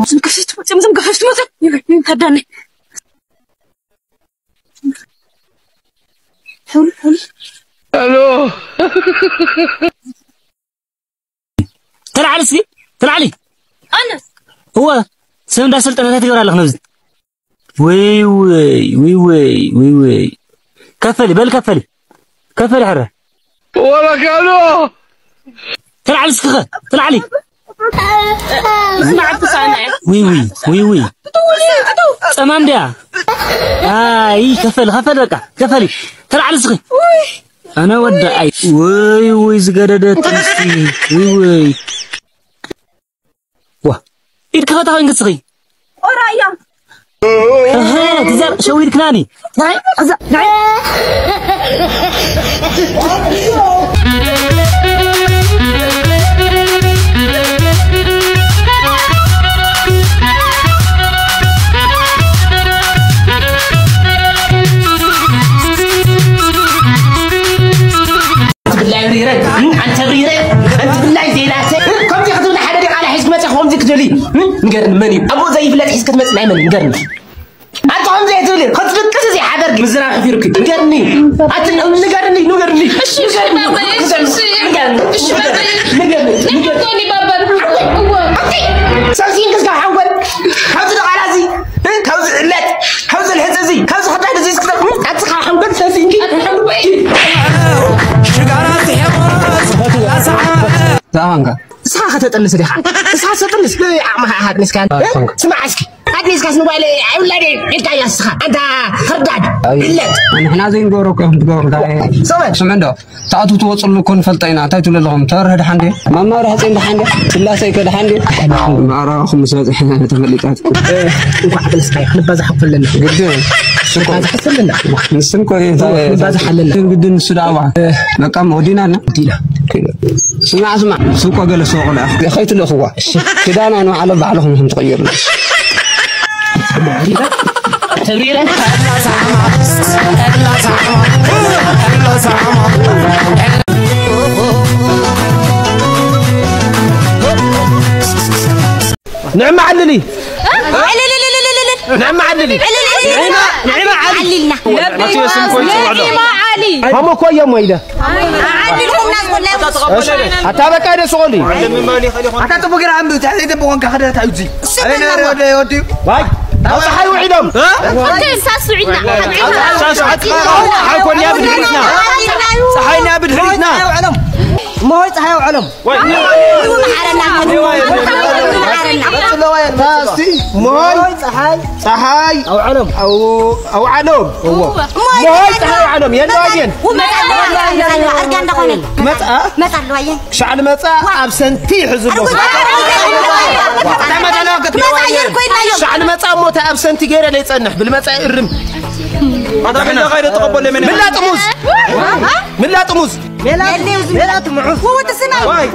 ዝም ከፍት መጽእ፣ ዝም ከፍት መጽእ። ከዳኒ። ሕሉ፣ ሕሉ። ሄሎ። ተላዓሊ እስኪ፣ ተላዓሊ። ኣነ። እወ፣ ሰብ እንዳሰልጠነ እንታይ ትገብሪ ኣለኽ ነብዚ? ወይ፣ ወይ፣ ወይ፣ ወይ፣ ወይ፣ ወይ። ከፈሊ፣ በል ከፈሊ። ከፈሊ፣ ሕረ። ወረካሎ። ተላዓሊ እስኪ፣ ተላዓሊ። ስማዕ፣ ብሳና። ወይ፣ ወይ፣ ወይ፣ ወይ። ጸማም ድያ? ኣይ፣ ከፈሊ፣ ከፈሊ፣ በቃ፣ ከፈሊ። ተላዓሊ እስኪ። ኣነ ወደ ኣይ። ወይ፣ ወይ፣ ዝገደደት ምስቲ። ወይ፣ ወይ። ዋ፣ ኢድ ክፈታ ኮይንኪ እስኺ። ኦራያ። እህ፣ ትዘር ሸዊድክናኒ። ናይ፣ እዛ፣ ናይ። ብላይ ሪረ፣ ኣንተ ሪረ፣ ኣንቲ ብላይ ዜላተ፣ ከምዚ ክትብል ሓደ ዲቃላ ሒዝክ መጽእ፣ ከምዚ ክትደሊ፣ ንገርኒ፣ መን እዩ? ኣብኡ ዘይፍለጥ ሒዝክ ክትመጽእ ናይ መን እዩ? ንገርኒ። ኣንተ ከምዚ ኣይትብል፣ ክትድቅስ እዚ ሓደርጊ፣ ምዝራብ ሕፊርኪ። ንገርኒ። ኣቲ ንገርኒ፣ ንገርኒ። እሺ፣ እሺ፣ ንገርኒ። ባባይ፣ እሺ፣ እሺ። ንገርኒ። እሺ፣ ባባይ። ንገርኒ። ንገርኒ። ንገርኒ። ንገርኒ። እወ። ኣቲ ሰብሲንክስ ካብ ሓንጎል፣ ካብዚ ዲቃላ እዚ፣ እ፣ ካብዚ ዕለት፣ ካብዚ ልሕፂ እዚ፣ ካብዚ ክዳን እዚ እስክተ-፣ ኣቲ ካብ ሓንጎል ሰብሲንኪ። ሽጋራ ትሕጎስ፣ ላሳዓ። ዛባንካ። እስኻ ከተጠንስ ዲኻ? እስኻ ተጠንስ። ዓቕምኻ ኣጥኒስካ። ኣጥኒስካ። ስማዕ እስኪ። ኣጥኒስካስ ንጓለይ ኣይውላደ ኢልካያ እስኻ። ኣንታ ኸርዳድ። ኣይ። ዕለት። ንሕና ዘይንገብሮ እኮ ኢኹም ትገብሩ። እንታይ? ስማዕ። ስምዕ እንዶ። ታኣቱ ትወፅሉ እኮ ንፈልጦ ኢና። እንታይ ትብሉ ኣለኹም? ተርህ ደሓን ድየ? ማማ ርሕፂ ደሓን ድየ? ስላሰይ ከ ደሓን ድየ? ማዕረኹም ምስ በፅሐ ተፈሊጣት። እንኳዕ በለስካዮ። ክንባዛሕ እኮ ኣለና። ግድን። ንባዛሕ እኮ ኣለና። ንስን እኮ እዩ። ንባዛሕ ኣለና። ግድን ንሱ ደኣ ዋ። በቃ ወዲና ኣለና። ወዲና። ስማዕ፣ ስማዕ፣ ሱቆ ገለ ሱቆ ለኣ ከይትልእኽዋ። ክዳና ንባዕሎም ባዕልኹም ኢኹም ትቕይሩ። ተብሪረ። ንዕማ ዓልሊ። ንዕማ ዓልሊ። ንዕማ ዓልልና። ኣቲ በስም ኮይ ጽውዕዶ። ሃሞ ኮዮ ሞ ኢለ። ዓልልኩም ናዝጎላይ። ኣታ በቃ ደስ ኾሊ። ኣታ ጥቡ ግራ ኣምብ፣ እንታይ ደብቆንካ ከደ ታዩዚ። ኣበና ወደ ወዲ። ዋይ። ኣብ ፀሓይ ውዒዶም። ሓኮንያ ብድሕሪትና። ፀሓይና ብድሕሪትና። እሞ ሆይ ፀሓይ ኣውዕሎም። መሃረና። መሃረና። መሃረና። ታስቲ ሞይ ፀሓይ። ፀሓይ ኣውዓሎም። ኣው-፣ ኣውዓሎም። እዎ። ሞይ ሞይ ፀሓይ ኣውዓሎም። የለዋየን። መፃ ኣለዋ። መፃ ኣለዋ። ኣርጋ እንዳኾነ። መፃ? መፃ ኣለዋ። ሻዕሊ መፃ ኣብ ሰንቲ ይሕዝሎ። ሻዕሊ መፃ እሞ እታ ኣብ ሰንቲ ገይረ ዘይፀንሕ። ብልመፃ እርም። ኣታ ምን ዳኻ ኢለ ተቐበለ ምን? ምላጥ ሙዝ። ምላጥ ሙዝ። ሜላት፣ ሜላት ምዑዝ። ወዲ ስናይ። ዋይ።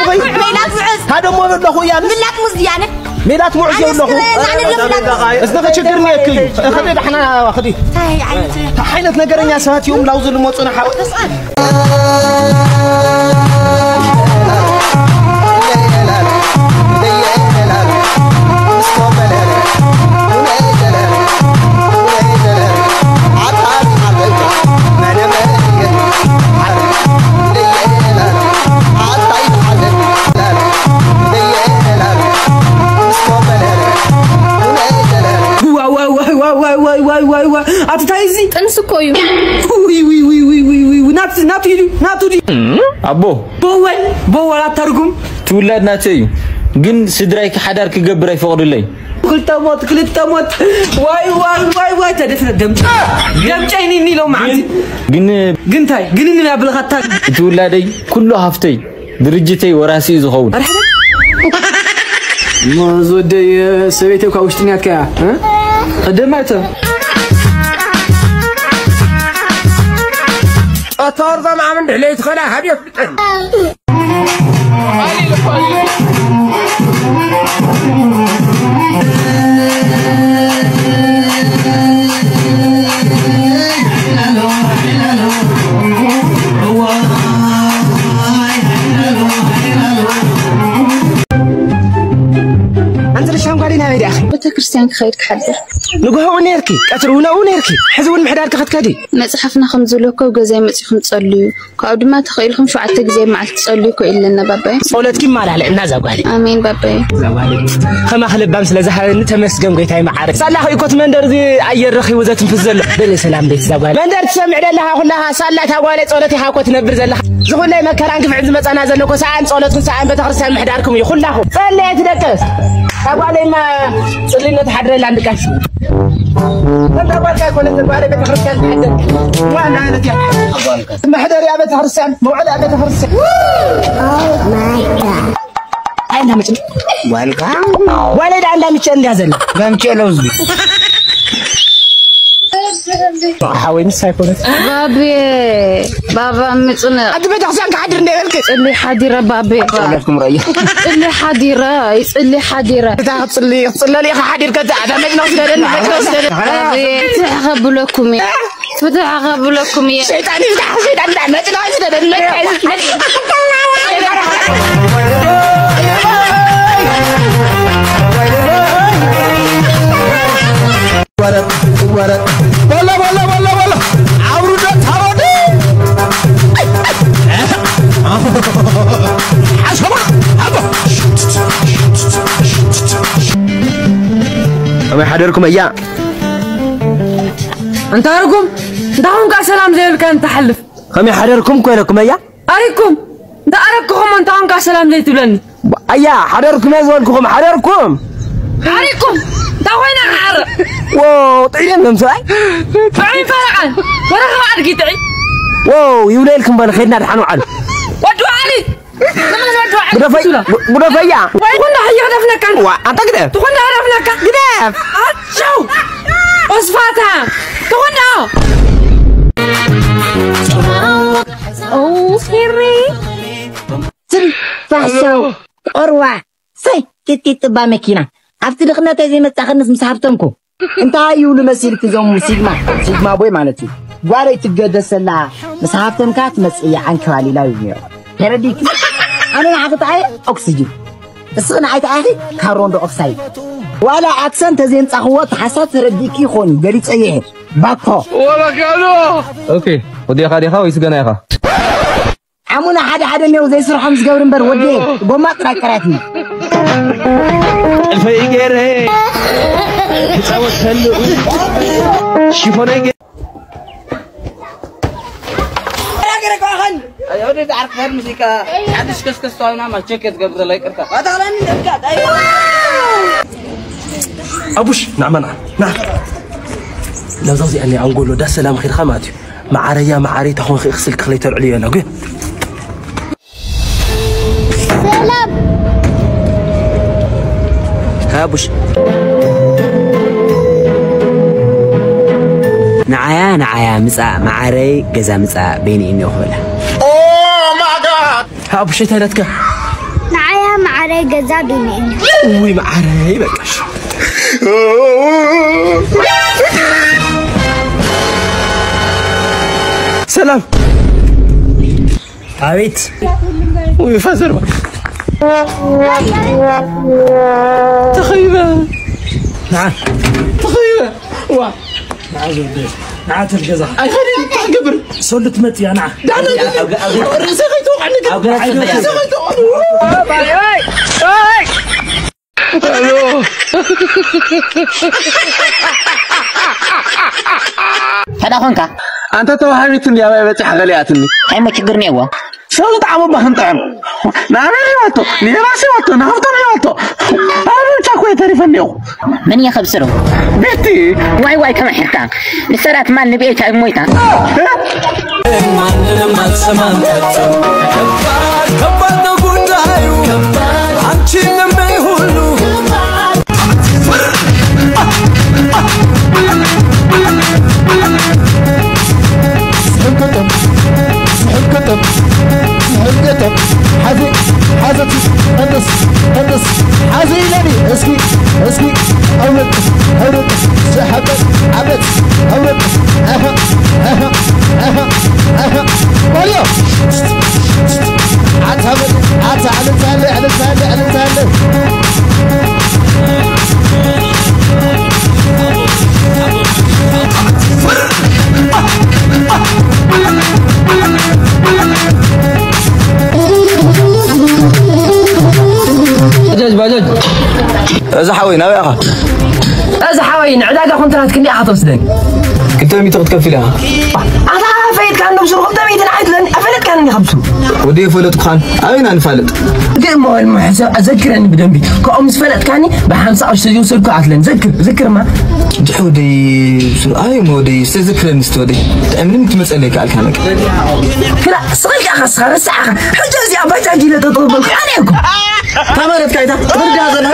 ኣይ። ሜላት ምዑዝ። ሃደ ሞ ኣለኹ እያ። ምላጥ ሙዝ እያ ነ። ሜላት ምዑዝ ኣለኹ። ኣነ ስለ፣ ኣነ ስለ ምላጥ። እዝነ ከችግር ነው እኮ። እኸደ ዳሕና ኸዲ። እንታይ ዓይነት? እንታይ ዓይነት ነገረኛ ሰባት እዮም ላውዝ ልመፁ ንሓወ። ዋይ፣ ዋይ፣ ዋይ፣ ዋይ፣ ዋይ፣ ዋይ፣ ዋይ፣ ዋይ፣ ዋይ። ኣቲ ታይ እዚ? ጥንሲ እኮ እዩ። ውይ፣ ውይ፣ ውይ፣ ናቱ፣ ናቱ እዩ፣ ናቱ ድዩ? ኣቦ። ቦወል፣ ቦወል ኣተርጉም። ትውላድ ናተይ እዩ። ግን ስድራይ ሓዳር ክገብር ኣይፈቕዱለይ። ክልተ ሞት፣ ክልተ ሞት። ዋይ፣ ዋይ፣ ዋይ፣ ዋይ፣ ተደፍነ ደምጨ። ደምጨ ይኒኒ ኢሎም መዓልቲ። ግን ግን እንታይ? ግን ምን ያብልኻታ? እቲ ውላደይ ኩሉ ሃፍተይ ድርጅተይ ወራሲ እዩ ዝኸውን። ኣርሕደ? እሞ እዚ ወደይ ሰበይተይ እኳ ውሽጥኛትካ እያ፣ እ? ቀደማይተ። ጨቶር ዘማምን ድሕለይ ትኸላ ሃብዮት ብጠን። ቤተክርስትያን ክኸይድ ክሓድር። ንግሆ እውን ነርኪ፣ ቀትሪ እውን ኣብኡ ነርኪ፣ ሕዚ እውን ምሕዳርኪ ክትከዲ። መጽሓፍና ከም ዝብሎ እኮ ኣብ ገዛይ መጺኹም ጸልዩ፣ ካብኡ ድማ ተኸኢልኩም ሸውዓተ ግዜ ኣብ መዓልቲ ጸልዩ እኮ ኢለና ባባይ። ጸሎትኪ ይማላልዕ እና እዛ ጓለይ። ኣሜን ባባይ። እዛ ጓለይ ከማኺ ለባም ስለ ዝሃበኒ ተመስገን ጎይታይ መዓረ። ሳላ ኸይ እኮ እቲ መንደር እዚ ኣየር ረኺቡ ዘትንፍስ ዘሎ። በለ ሰላም ቤት እዛ ጓለይ። መንደር ትሰምዕ ደለኻ ኩላኻ ሳላ እታ ጓለይ ጸሎት ኢኻ እኮ ትነብር ዘለኻ። ዝኹላይ መከራን ግፍዕን ዝመጻና ዘሎ እኮ ሰኣን ጸሎትኩም ሰኣን ቤተክርስትያን ምሕዳርኩም እዩ ኩላኹም። ጸልየ ትደቅስ። እዛ ጓለይማ ጽልይነት ሓድረላ እንድቃሽ። እዛ ጓልካ ኣይኮነትን ጓለይ ቤተክርስትያን ትሕደር። ዋና ማለት እያ። መሕደርያ ቤተክርስትያን፣ መውዓልያ ቤተክርስትያን። ኣይ፣ እንዳ ምጭ-፣ ጓልካ? ጓለይ ደኣ እንዳ ምጭ እንድያ ዘላ። በምጭ ለውዝ። ሓወይ ምስ ኣይኮነት። ባቤ፣ ባባ ምጽነ። ኣቲ ቤተክርስትያን ክሓድር እንደ በልክ። ጽሊ ሓዲረ ባቤ። ጸለፍኩም ረየ። ጽሊ ሓዲረ፣ ይጽሊ ሓዲረ። እታ ክትጽሊ፣ ክትጽለል ኢኻ ሓዲር ከዛ፣ ኣታ መጭ ነው ስደደን፣ መጭ ነው ስደደን። ባቤ፣ ፍትሕ ከብለኩም እየ። ፍትሕ ከብለኩም እየ። ሸይጣን ይፍታሕ፣ ሸይጣን ይፍታሕ፣ መጭ ነው ስደደን፣ መጭ ነው ስደደን። ወረድ፣ ወረድ። በሎ፣ በሎ፣ በሎ፣ በሎ። አውርዶ ታወደ። ሓሰማ፣ ኣቦ። ከመይ ሓደርኩም እያ? እንታ ኣረኩም፣ እንታ ኹንካ ሰላም ዘይብልካ እንታ ሓልፍ። ከመይ ሓደርኩም እኮ ኢለኩም እያ? ኣሪኩም፣ እንታ ኣረኩኹም እንታ ኹንካ ሰላም ዘይትብለኒ። ኣያ፣ ሓደርኩም እየ ዝበልኩኹም፣ ሓደርኩም። ኣሪኩም፣ እንታ ኮይና ሓረ። ዎ፣ ጥዒም ሎም ሰብኣይ። ጥዑይ ፈረቓን፣ ወረኻ ኣድጊ ጥዒ። ዎ፣ ይብለልኩም በል፣ ኸድና ድሓን ውዓሉ። ወዲ ውዓሊ። ግደፈይ-፣ ግደፈያ። ወይ ትኹንዳ ህያ ክደፍነካ። ዋ፣ ኣንታ ግደፍ። ትኹንዳ ክደፍነካ። ግደፍ። ኣቸው። ኦስፋታ። ትኹንዳ። ኦ፣ ፊሪ። ትንፋሶ። ቆርዋ። ሰይ፣ ጢጢጥ ጥባ መኪና። ኣብቲ ድኽነተይ ዘይመጻኸንስ ምስ ሃብተምኩ። እንታይ ይብሉ መሲልክ እዞም ሲግማ፣ ሲግማ ቦይ ማለት እዩ። ጓለይ ትገደሰላ፣ ምስ ሃብተምካ ትመጽእ እያ ዓንከባሊላ ይብሉ ነይሮም። ተረዲእኪ? ኣነ ንዓኺ ተኣየ ኦክስጅን። እስኺ ንዓይ ተኣኺ ካርቦን ዳይኦክሳይድ። ዋላ ኣክሰን ተዘይምጻኽዎ እቲ ሓሳብ ተረዲእኪ ይኾን እዩ፣ ገሊጸዮ እየ። ባኮ። ወላ ካሎ። ኦኬ፣ ወዲኻ ዲኻ ወይስ ገና ኢኻ? ሓሙና ሓደ ሓደ እኒአው ዘይስርሖም ዝገብር እምበር ወዲ ጎማ ጥራይ ጥራያት እዩ። ጥልፈይ ገይረ ክፃወት ከልኡ ሽፎነይ ገይረ ኣቡሽ ናዕመና ና ናብዛ እዚኣ ናይ ኣንጎሎ ዳ ሰላም ኺድካ ማለት እዩ። መዓረያ መዓረይ ታኾንኺ ስልኪ ክለይተልዕልዮ ኣላ ግን ሰላም። ሃቡሽ። ንዓያ፣ ንዓያ፣ ምጻእ፣ መዓረይ፣ ገዛ ምጻእ፣ በይነይ እኒኦ ክበላ። Oh my God! ሃቡሽ፣ እንታይ ኢላትካ? ንዓያ፣ መዓረይ፣ ገዛ፣ በይነይ እኒኦ። ውይ፣ መዓረይ፣ በቃሽ። ሰላም። ኣቤት። ውይ ፋዘር ባ ተኸይበ ና ተኸይበ ዋ ንዓ ዝወደ ንዓ ተል ገዛ ኣይኸድን እንታይ ክገብር ሰሉ ትመጽእ እያ ንዓ ዳና ርእሰ ከይትወቕዐኒ ግን ኣብ ገዛ ርእሰ ከይትወቕዐኒ ፈዳ ኾንካ ኣንተ ተዋሃቢት እንዲ ኣባይ በፂሕ ገሊኣትኒ ታይሞ ችግር ኔዎ ሰው ጣዕሙ ባኽን ጥዕም ንኣበይ ሂባቶ ንየባስ ሂባቶ ንሃብቶም ሂባቶ ኣነ ብቻ እኮ የተሪፈ እኒኦ ምን የኸብስሩ ቤቲ ዋይ ዋይ ተመሒርካ ንሰራት ማን ንብኤት ኣይሞይታ ማንንም አትሰማም ከቶ ከባድ ከባድ ነው ጉዳዩ ከባድ አንቺን ለሚያይ ሁሉ ዝሕንከተም ዝሕንከተም ዝሕንከተም ሓዚ ሓዘት ቀንደስ ቀንደስ ሓዚ ኢለኒ እስኪ እስኪ ኣውረድ ኣውረድ ዝሓበጥ ዓበጥ ኣውረድ ኣሃ ኣሃ ኣሃ ኣሃ በልዮ ኣታ በል ኣታ ዕልልታ ኣለ ዕልልታ ኣለ ዕልልታ ኣለ እዚ ሓወይ ናበይ ኢኻ? እዚ ሓወይ ንዕዳጋ ኮንትራት ክንደይ ኢኻ ትወስደኒ? ክልተ ሚእቲ ክትከፍል ኢኻ። ኣታ ፈይድካ እንዶ ብስሩ ክልተ ሚእቲ ንዓይ ትለኒ፣ ኣፈለጥካኒ እንዲኻ ብስሩ። ወዲ የፈለጥኩኻን ኣበይና ንፋለጥ? ግን እሞ ሕሰብ ኣዘክረኒ ብደንቢ። ካብኡ ምስ ፈለጥካኒ ብሓምሳ ቅርሺ ተዝወሰድኩ ኣትለኒ። ዘክር፣ ዘክርማ። ድሕ ወደይ ብስሩ ኣበይ እሞ ወደይ ዝተዘክረኒ እስቲ ወደይ። ጥዕምኒ ምትመጸለይ ከኣልካ ነቅ። ክላ ስቕልካ ኸስኻ ረሳዕኻ። ሕጂ እዚኣ ባጃጅ ኢለ ተጠቕበልኩ ኣነ እኮ። ታማለት ካይታ ትርዳ ዘላ።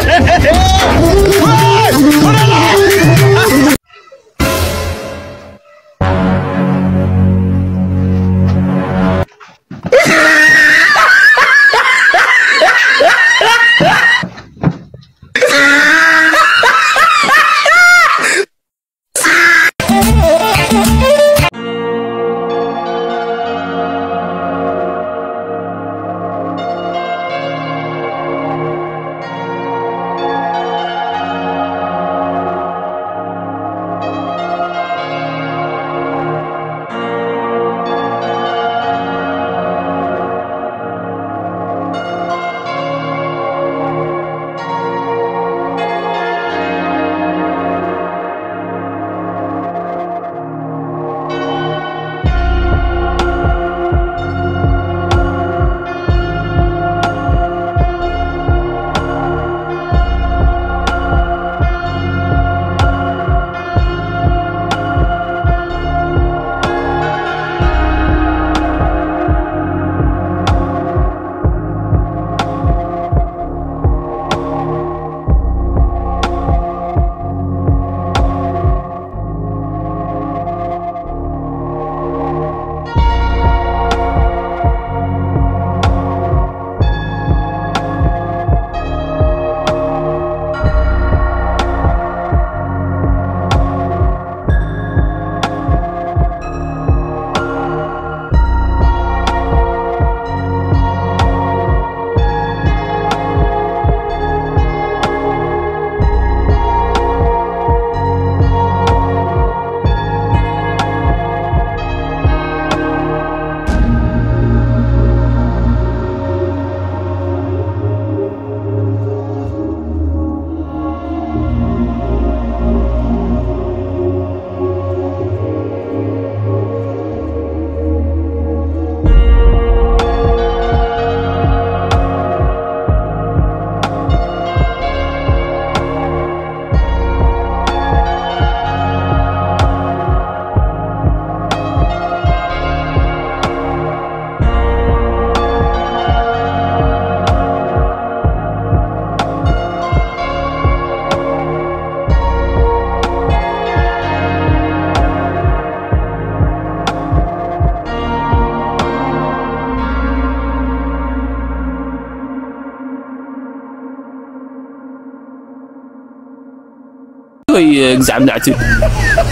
ወይ ግዛዕ ብላዕቲ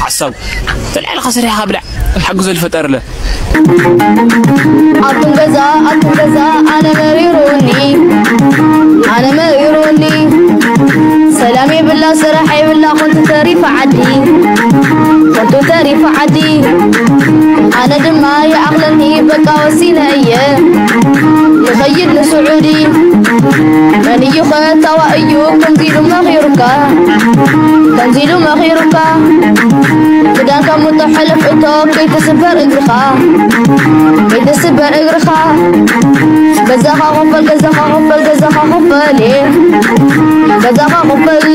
ሓሳብ ተልዕልኻ ሰሪሕኻ ብላዕ ሓግዞ ዝፈጠርለ ኣቱም ገዛ ኣቱም ገዛ ኣነ መሪሩኒ ኣነ መሪሩኒ ሰላም የብላ ስራሕ የብላ ኮንቱ ተሪፋ ዓዲ ኮንቱ ተሪፋ ዓዲ ኣነ ድማ ይኣኽለኒ በቃ ወሲነ እየ ይኸይድ ንስዑዲ መን እዩ ኸታዋ እዩ ከምዚ ኢሉ መኺሩካ ከምዚ ኢሉ መኺሩካ ክዳንካ ሙጦ ሕለፍ እቶ ከይትስበር እግርኻ ከይትስበር እግርኻ ገዛኻ ኽፈል ገዛኻ ኽፈል ገዛኻ ኽፈል ገዛኻ ኽፈል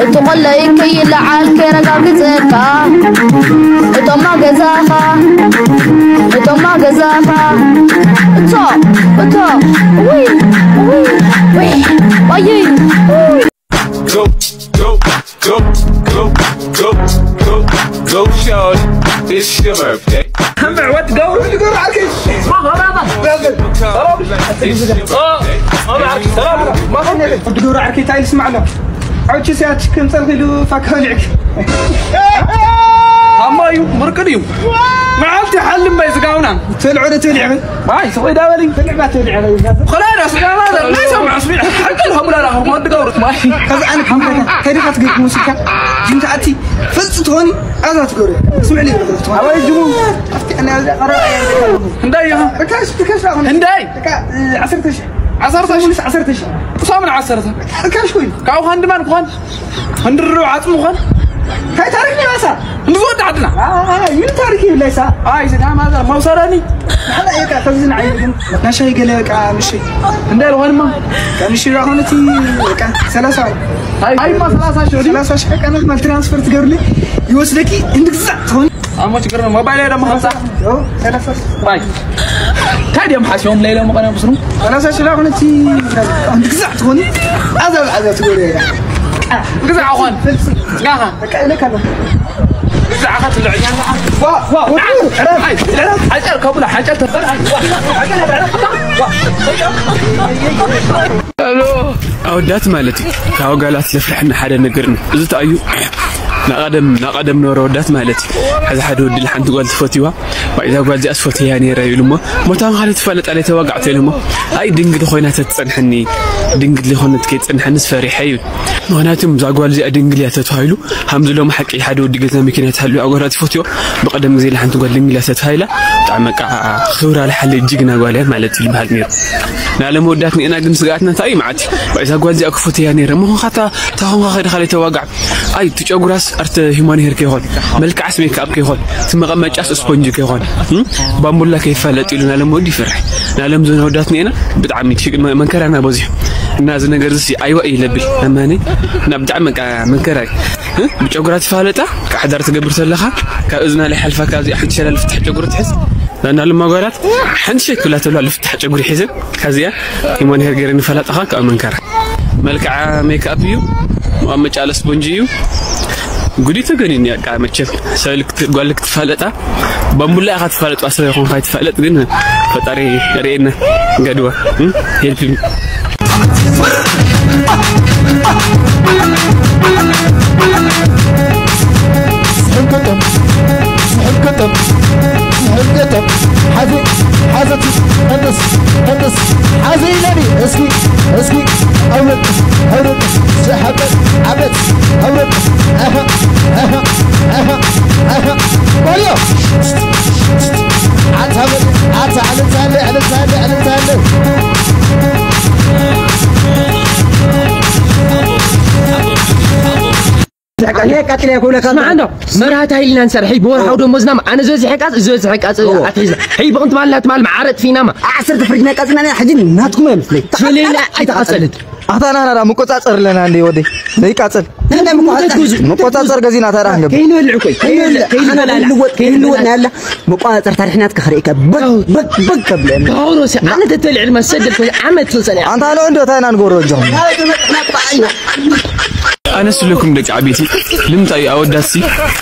እቲ ቆለይ ከይለዓል ከይረጋግፀካ እቶማ ገዛኻ እቶማ ገዛኻ እቶ እቶ ውይ ውይ ውይ ውይ Go, go, go, go, go, go, go, shawty. It's your birthday. Remember what to go? It's your birthday. ወዲ ገብረ ዓርከይ እንታይ ኢሉ ስማዕ ኣሎ። ዓውቺ ሲያት ከም ጸርፊ ኢሉ ፋካ ወሊዕክ። ታማ እዩ፣ ምርቅን እዩ። መዓልቲ ሓልም በይ ዝጋውና። ተልዑ ዶ ተልዑ? ኣይ፣ ሰው ይዳበልኝ። ተልዑ ባ ተልዑ በይ። ኸላይ ራስ ጋማ ናይ ሰው ማስቢ። ሓቅል ሀሙላ ራኸ ወዲ ገብረት ማይ። ከዚ ኣነ ከምከታ ከዲኻ ትገኝ ሙዚቃ ጅንታ ኣቲ ፈልጽ ትኾኒ ኣዛ ትገብሪ። ስምዕሊ። ኣባይ ጅሙ። ኣፍቲ ኣነ ኣዛ ቀረ። እንዳይ። ርካሽ ትከሻ። እንዳይ። ርካ ዓሰርተ ሺሕ። ዓሰርተ ሺህ። ዓሰርተ ሺህ። ሳሙን ዓሰርተ። ርካሽ ኮይኑ። ካብኡ ኻን ድማን ክኾን። እንድርብ ዓጽሙ ኾን። እንታይ ታሪክ ነው ያሳ? እንድዝወድ ዓድና። ምን ታሪክ ይብላይሳ? ኣይ፣ ስጋ ማዘር መውሰዳኒ። ሓላ እየ ቃ ተዝን ዓይን ግን ናሻይ ገለ ቃ ምሽ። እንዳል ኾንማ። ቃ ምሽ ራኾነቲ ቃ ሰላሳ። ኣይ፣ ኣይማ ሰላሳ ሺህ። ሰላሳ ሺህ ቃ ማለት ትራንስፈር ትገብርልኝ ይወስደኪ እንድግዛ ትኾን። ኣሞ ችግር ነው። ሞባይል ደግሞ ሀምሳ። ኦ፣ ሰላሳ ሺህ። ባይ። ታዲያም ሓሲቦም ለይለ መቐነ ብስሩ። ሰላሳ ሺህ ላኹነቲ እንድግዛ ትኾን። ኣዛ ኣዛ ትጎሪ። ግዛ ኾን። ጋኻ። በቃ እለካ ነው። ግዛ ኻት ልዕኛ። ዋ፣ ዋ፣ ዋ። ኣይ፣ ኣይ፣ ኣይ፣ ከቡላ ሓጫ ተፈራ። ኣይ፣ ዋ። ኣወዳት ማለት እዩ። ካብ ጓላት ዘፍርሐና ሓደ ነገር ነው። እዚ ተኣዩ ናቐደም ናቐደም ነበረ ወዳት ማለት እዩ። ሕዚ ሓደ ወዲ ሓንቲ ጓል ትፈትዋ። ዋይ፣ እዛ ጓል እዚኣ ዝፈትያ ነይረ ይብሉ እሞ፣ ሞታ ምኻል ትፋለጥ ኣለ ተዋጋዕቶ ኢሉ እሞ፣ ኣይ፣ ድንግል ኮይና ተትጸንሐኒ፣ ድንግል ዘይኮነት ከይጸንሐኒ ዝፈሪሐ እዩ። ምኽንያቱም እዛ ጓል እዚኣ ድንግል እያ ተተባሂሉ፣ ሃምዚ ሎም ሓቂ ሓደ ወዲ ገዛ መኪና ትሃሉ ኣጓላት ትፈትዮ፣ ብቐደም ግዜ ሓንቲ ጓል ድንግል እያ ተተባሂላ፣ ብጣዕሚ በቃ ክብራ ልሓለ ጅግና ጓል እያ ማለት እዩ ዝበሃል ነይሩ። ንዓለም ወዳት ንኤና ግን ስግኣትና እንታይ እዩ መዓት? ዋይ፣ እዛ ጓል እዚኣ ክፈትያ ነይረ፣ ምኾንካ እታ፣ እታ ኾንካ ከይድኻ ለይተዋጋዕ። ኣይ፣ እቲ ጨጉራስ ኣርተ ሂማን ሄር ከይኾን፣ መልክዓስ ሜክኣፕ ከይኾን፣ እቲ መቐመጫስ ስፖንጅ ከይኾን፣ እም? ባምቡላ ከይፋለጥ ኢሉ ናለም ወዲ ይፈርሕ። ናለም ዞን ወዳት ኔና ብጣዕሚ ትሽቅ መ-፣ መንከራና በዚሑ። እና እዚ ነገር እዚ ኣይዋ ይለብል። ኣማኒ፣ እና ብጣዕሚ በቃ መንከራ እዩ። እ? ብጨጉራ ትፋለጣ፣ ካብ ሓዳር ትገብር ዘለኻ፣ ካብ እዝና ላይ ሓልፋ ካብዚ ሓንቲ ሸላል ፍታሕ ጨጉሪ ትሕዝ። ናናሉ ማጓላት ሓንቲ ሸክ ብላ ተብላ ልፍታሕ ጨጉሪ ሒዘን፣ ካብዚኣ ሂማን ሄር ገይረ ንፈላጣኻ ካብ መንከራ። መልክዓ ሜክኣፕ እዩ፣ መቐመጫ ለስፖንጂ እዩ። ጉዲ ተገኒኒ ያቃ መቸም። ሰልክ ጓልክ ትፋለጣ፣ ባምቡላ ኢኻ ትፋለጥ፣ ኣሰበ ይኹን ካይ ትፋለጥ፣ ግን ፈጣሪ ርእየና ገድዋ፣ እም? ሄልፕ ሚ። ስሕብ ገጠም፣ ስሕብ ገጠም፣ ስሕብ ገጠም። ሓዚ፣ ሓዘት፣ ሕንስ፣ ሕንስ፣ ሓዚ ኢለኒ። እስኪ፣ እስኪ፣ ኣውረድ፣ ኣውረድ፣ ስሓበት፣ ዓበት፣ ኣውረድ። ኣሃ፣ ኣሃ፣ ኣሃ፣ ኣሃ፣ ኣሃ። በልዮ። ኣታ በል፣ ኣታ ዕልልታ ኣለ፣ ዕልልታ ኣለ፣ ዕልልታ ኣለ። እኔ ቀጥለ ኩለካ ስማዕ እንዶ፣ መርሃት ሃይልና ንሰርሕ፣ ብወርሓዊ ደሞዝና፣ ኣነ ዝበዝሕ ቃጽ፣ ዝበዝሕ ቃጽ እዎ። ኣትሒዝና። ሕይ ብቕንት ማልና ትማል መዓረጥ ፊናማ። ዓሰርተ ፍርጅና ቃጽና ሕጂ ናትኩም ኣይመስለኝ። ጀሌና ኣይተቓጸልን። ኣታ ናና ዳ መቆጻጸር ኣለና እንዴ ወዴ? ዘይቃጸል። እንታይ መቆጻጸር? መቆጻጸር ገዚና ታዲያ ክንገብር። ከይንበልዕ እኮ፣ ከይንበልዕ፣ ከይንበላላዕ፣ ከይንበላላዕ። ከይንበላላዕ። መቆጻጸር ታሪኽና ትከኽርኢካ። በግ፣ በግ፣ በግ ከብለ። ባውሮስ፣ ኣነ ተተልዕል መሰደድ ኮይ ዓመት ትንሰል። ኣንታ ሎ እንዶ ታይና ንጎሮ ጆም። ኣነስ ለኩም ደቂ ዓበይቲ፣ ልምንታይ ኣወዳትሲ፣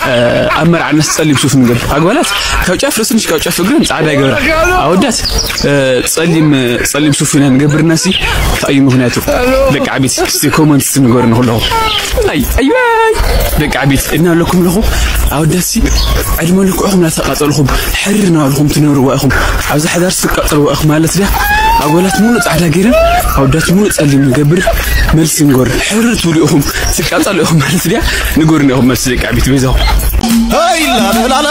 እ፣ ኣብ መርዓነስ ጸሊም ሱፍ ንገብር? ኣጓላት ካብ ጫፍ ርእስን ካብ ጫፍ እግርን ጻዕዳ ይገብራ። ኣወዳት፣ እ፣ ጸሊም፣ ጸሊም ሱፍ ኢና ንገብርናሲ፣ እንታይ እዩ ምኽንያቱ? ደቂ ዓበይቲ፣ እስቲ ኮመንት ንገሩኒ ኩለኹም። ኣይ፣ ኣይ፣ ኣይ፣ ደቂ ዓበይቲ፣ እና ኣለኩም ኣለኹ፣ ኣወዳትሲ፣ ዕድመ ልክዕኹም እናተቃጸልኹም፣ ሕርር እናበልኹም ትነብርዋ ኢኹም። ኣብዚ ሓዳር ትቃጸልዋ ኢኹም ማለት ድያ? ኣጓላት ሙሉእ ጻዕዳ ገይረን፣ ኣወዳት ሙሉእ ጸሊም ንገብር፣ መልሲ ንገር። ሕርር ትብሉ ኢኹም፣ ትቃጸሉ ኢኹም ማለት ድያ? ንገሩኒ ኢኹም መልሲ ደቂ ዓበይቲ በይዛኹም። ሄይ ላላላ፣